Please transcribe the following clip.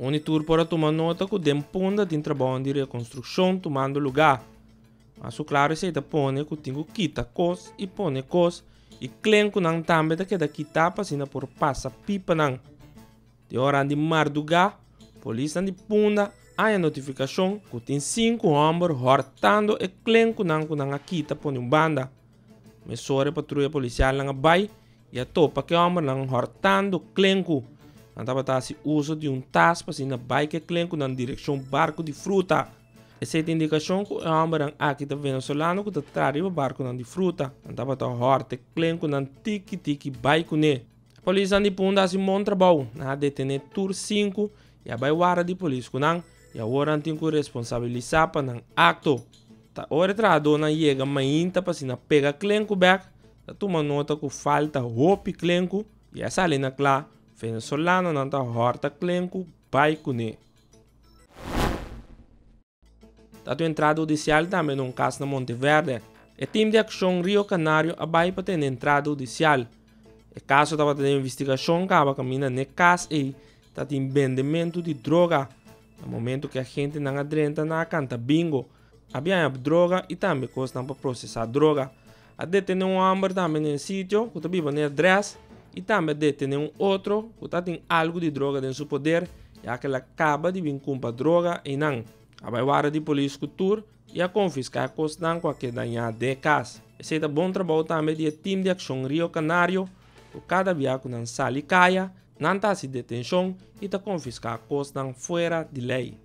Un i tur por a tuma nota ku den Punda tin trabounan di rekonstrukshon tumando lugá. Mas ku klaru esei ta pone ku tin ku kita kos i pone kos i klenkunan tambe ta keda kitá pa asina por pasa pipanan. Di oran di mardugá, polisnan di Punda haña notifikashon ku tin sinku hòmber hòrtando e klenkunan ku nan a kita pone un banda. Mesora e patruya polisialnan a bai i a topa ku e hòmbernan hòrtando klenku. Nan tabata hasi uso di un tas pa asina bai ku e klenkunan direkshon barku di fruta. Esei ta indikashon ku e hòmbernan aki ta venezolano ku ta traha riba barkunan di fruta. Nan tabata hòrta e klenkunan tiki tiki bai kuné. Polisnan di Punda hasi un bon trabou. Nan a detené tur sinku i a bai warda di polis ku nan i awor nan tin ku responsabilisá pa nan akto. Ta ora e trahadónan yega mainta pa asina pega klenku bèk, ta tuma nota ku falta hopi klenku i a sali na kla, Venezolanonan ta hòrta klenku bai kuné. Ta tu entrada hudisial tambe na un kas na Monteverde. E tim di akshon Rio Canario a bai pa tene entrada hudisial. E kaso tabata den investigashon kaba kaminda n'e kas ei ta tin bendementu di droga. Na momentu ku e agentenan a drenta nan a kanta bingo. A biaña droga i tambe kosnan pa prosesá droga. A detené un hòmber tambe na e sitio ku ta biba na e adrès i tambe a detené un otro ku ta tin algu di droga den su poder ya ku el a kaba di bin kumpra droga einan. A bai warda di polis ku tur i a konfiská e kosnan ku a keda dañá den e kas. Esei ta bon trabou tambe di e tim di akshon Rio Canario ku kada bia ku nan sali kaya nan ta hasi detenshon i ta konfiská kosnan fuera di lei.